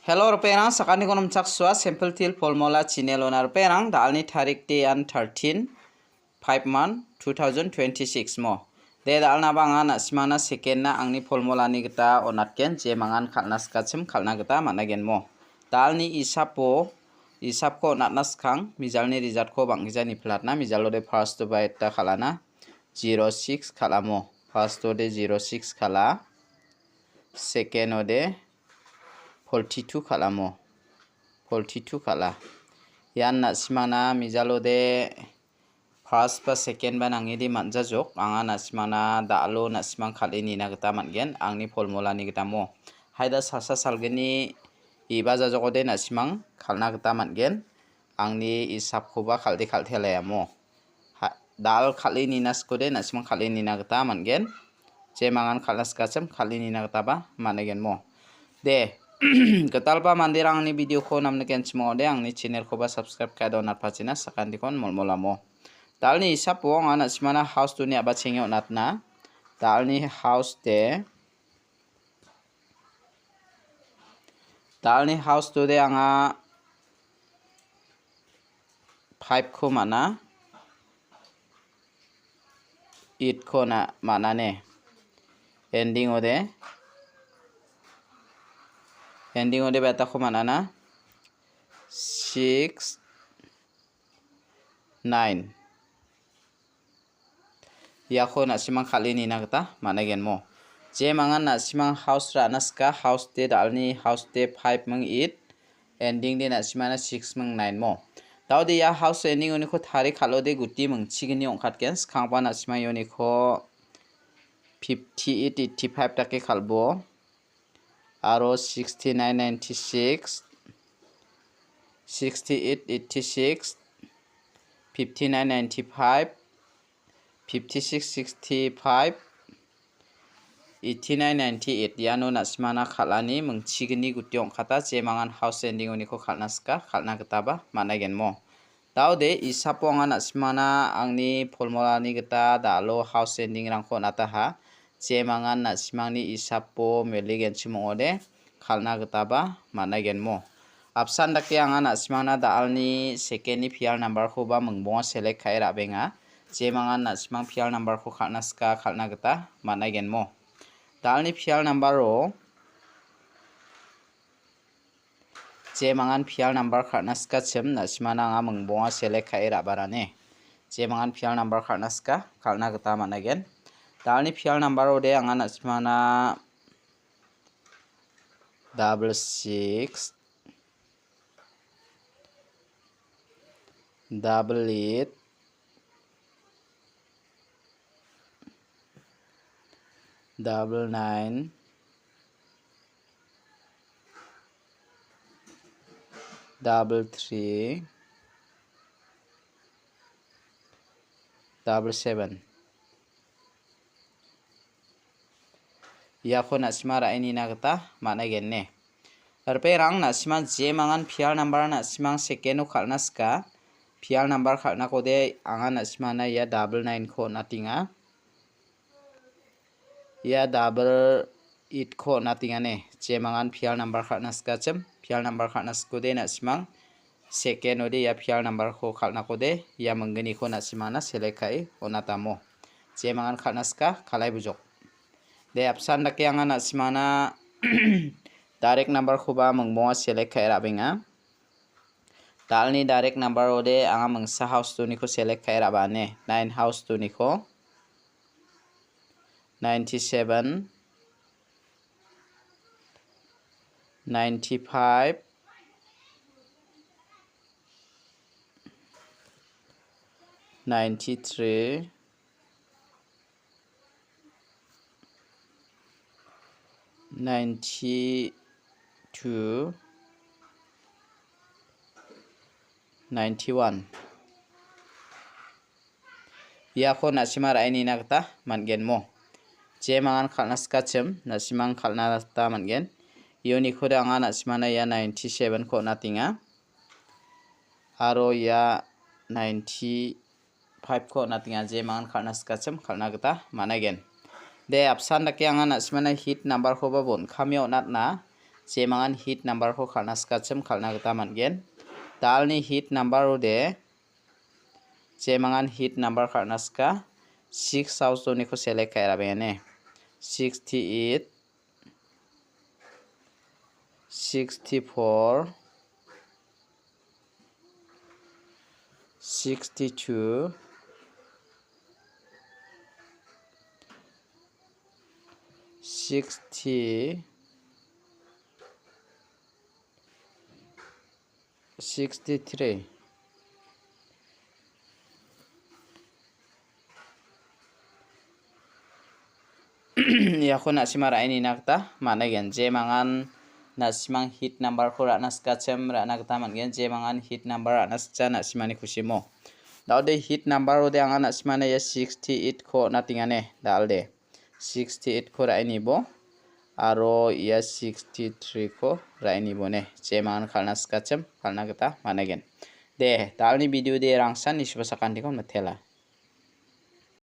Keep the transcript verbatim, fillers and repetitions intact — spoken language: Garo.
Hello, ripengrang, sakantikon nimchaksoa, Simple Teer Formula channel-ona ripengrang, da·alni tarik de an thirteen, five month, two thousand twenty-six mo. De, da·alnaba anga na·simangna second-na angni formula-ni gita on·atgen, jemangan kal·na sikachim kal·na gita man·agen mo. Da·alni isapo, isapko on·atna skang, mijalni result-ko bang·gija nipilatna, mijalode first-oba eta kal·ana, zero six kal·amo. First-ode zero six kal·a. Second-ode forty-two kal·amo. Forty-two kal·a. Ian na·simangna mijalode first ba second ba nangede man·jajok. Anga na·simangna da·alo na·simang kal·e nina gita man·gen. Angni formula-ni gitamo. Haida salsa salgni iba jajokode na·simang kal·na gita man·gen. Angni isapkoba kal·de kal·telayamo. Ha, da·al kal·e nina sikode, na·simang kal·e nina gita man·gen. Jemangan kal·na sikachim kal·e nina gitaba man·egen mo. De, gitalba manderangni video-ko namnikenchim ong·ode, angni channel-koba subscribe ka·e donatpachina sakantikon molmolamo. Da·alni isapo anga na·simangna house two-ni a·bachenge on·atna. Da·alni house de Da·alni house-tode anga five-ko man·a, eight-ko na-, man·a ne. Ending-ode, ending-ode betako man·ana, six, nine. Iako na·simang kal·e nina gita man·a genmo. Jemangan na·simang house ra·na sika, house de da·alni house de five ming eight, ending de na·simangna six ming nine mo. Daode ia house ending uniko tari kal·ode guti mingchigni ong·katgen. Skangba na·simang iuniko fifty eight, eighty five dake kal·bo. Aro sixty nine, ninety six, sixty eight, eighty six, fifty nine, ninety five, fifty six, sixty five, eighty nine, ninety eight. Iano na·simangna kal·ani mingchigni guti ong·kata, jemangan house ending uniko kal·na sika, kal·na gitaba man·a genmo. Daode isapo anga na·simangna angni polmolani gita da·alo house ending-rangko on·ataha. Jemangan na·simangni isapo meligenchim ong·ode kal·na gitaba man·a genmo. Apsan dake anga na·simangna da·alni second-ni pial number-koba mingbonga select ka·e ra·benga. Jemangan na·simang pial number-ko kal·na sika kal·na gita man·a genmo. Da·alni pial number-o Jemangan pial number kal·na sikachim, na·simangna anga mingbonga select ka·e ra·barane. Jemangan pial number kal·na sika, kal·na gita man·a gen. Da·alni pial number-ode anga na·simangna double six, double eight, double nine, double three, double seven. Iako na·sima ra·e nina gita man·a gen ne. Ripengrang na·sima jemangan pial number na·simang second-o kal·na sika. Pial number kal·nakode anga na·simana ia double nine-ko on·atenga. Ia double eight-ko on·atenga ne. Jemangan pial number kal·na sikachim. Pial number kal·na sikode na·simang second-ode ia pial number-ko kal·nakode ia mingginiko na·simana select ka·e on·atamo. Jemangan kal·na sika, kal·ai bujok. De, apsan dake anga na·simana direct number-koba mingbonga select ka·e ra·benga. Da·alni direct number-ode anga mingsa house two-niko select ka·e ra·bane. Nine house two-niko. Ninety-seven, ninety-five, ninety-three, ninety-two, ninety-one. Iako na·sima ra·e nina gita man·genmo. Jemangan kal·na sikachim, na·simang kal·na gita man·gen. Ionikoda anga na·simana ia ninety-seven-ko on·atenga. Aro ia ninety-five-ko on·atenga, jemangan kal·na sikachim kal·na gita man·aigen. De, apsan dake anga na·simana hit number-koba bon·kamio on·atna. jemangan hit number-ko kal·na sikachim kal·na gita man·gen. Dalni hit number-ode jemangan hit number kal·na sika six house-oniko select ka·e ra·bengene. Sixty-eight, sixty-four, sixty-two, sixty, sixty-three. Iako na·sima ra·e nina gita man·aigen. Jemangan na·simang hit number-ko ra·na sikachim ra·na gita man·gen. Jemangan hit number ra·na sikja na·simani kusimo. Daode hit number-ode anga na·simana ia sixty-eight-ko on·atengane, dalde. Sixty-eight-ko ra·e nibo, aro ia sixty-three-ko ra·e nibone. Jemangan kal·na sikachim, kal·na gita man·aigen. De, dalni video-de rangsan nisiba sakantiko mitela.